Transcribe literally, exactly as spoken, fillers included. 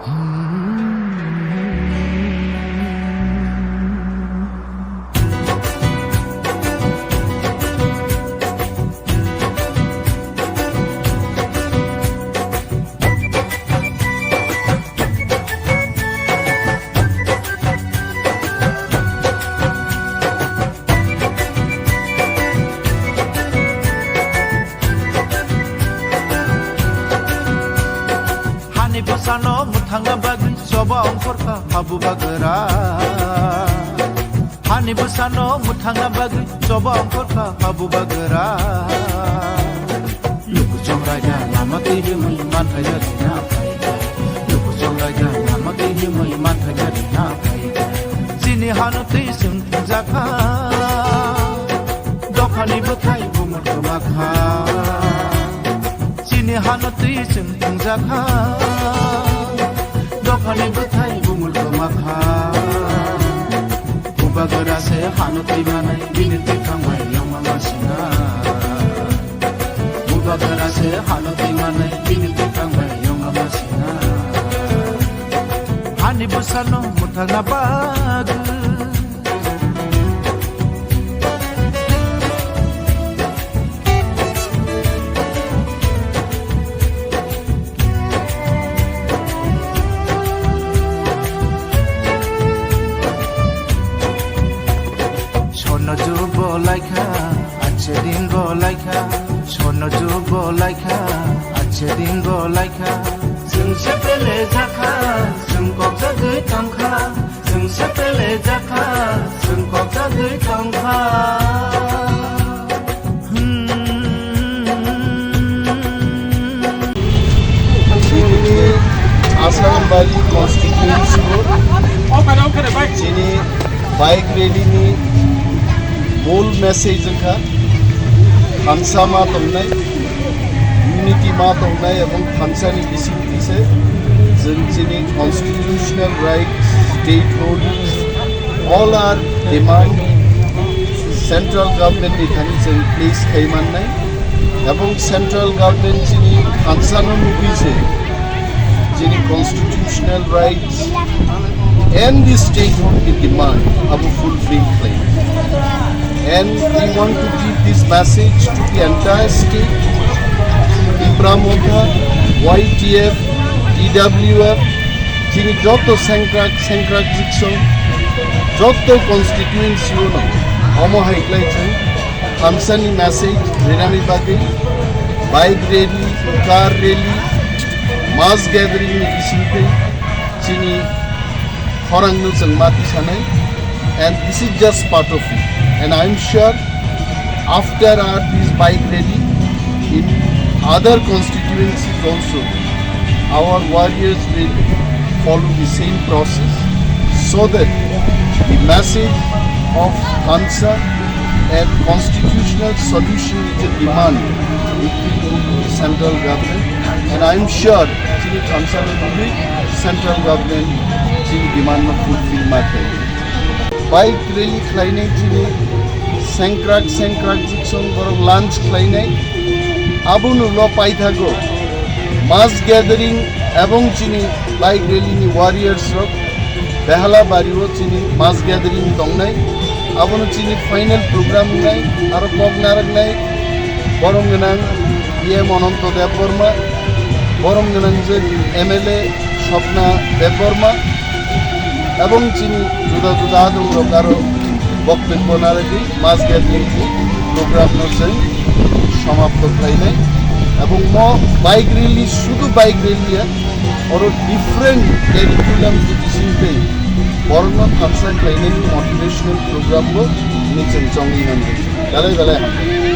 Hani bwsano mwthangna bagwi choba ongkhorkha habugra. Hani bwsano mwthangna bagwi choba ongkhorkha habugra. Luku chongraida lama twi himwi manthai gari na phaikha. Luku chongraida lama twi himwi manthai gari na phaikha. Chini hano twi chwng thwngjakha. Dophani bwthai bumut kwmakha. Chini hano twi chwng thwngjakha. Dophani bwthai bumut kwmakha. Bubagra se hano twi manai bini twi thangbai yongma masina. Bubagra se hano twi manai bini twi thangbai yongma masina. Hani bwsano mwthangna bagwi. Sono jug bo laikha, achhe din bo laikha. Sono jug bo laikha, achhe din bo laikha. Chwng se pele jakha, chwng kok jagwi tongkha. Chwng se pele jakha, chwng kok jagwi tongkha. Hmm. Chini Asarambari constituency o chini bike rally ni mol message wngkha thansa ma tongnai, unity ma tongnai ebong thansa ni bising twi se chwng chini constitutional rights, state holdings, all our demand central government ni thani chwng place khai mannai. Ebong central government chini thansa no nugwi se chini constitutional rights and the state holding demand abo fulfill khlai. And we want to give this message to the entire state, Tipra Motha, Y T F, T W F, chini joto sengkrak sengkrak jiksong, joto constituency o no omo hai khlai chwng thansa ni message rinani bagwi bike rally, car rally, mass gathering ni bising twi chini khorang no chwng ma tisanai, and this is just part of it. And I am sure after our this bike rally in other constituencies also, our warriors will follow the same process so that the message of thansa and constitutional solution is a demand with the central government, and I am sure chini thansa no nugwi central government chini demand no fulfill ma khlai. Bike rally khlainai chini sengkrak sengkrak jiksong borok lunch khlainai, abono lo paithago mass gathering ebong chini bike rally ni warriors rok Behala bari o chini mass gathering tongnai, abono chini final program wngnai, aro kok narwknai borom gwnang E M Ananto Debbarma, borom gwnang je M L A Swapna Debbarma, ebong chini juda juda adong rok aro boktobbo narwgwi mass gathering ni program no chwng samapto khlainai, ebong mo bike rally, sudu bike rally ya, oro different curriculum ni bising twi borokno thansa khlainani motivational program bo ni chwng chongwi nango. Belai belai hambai.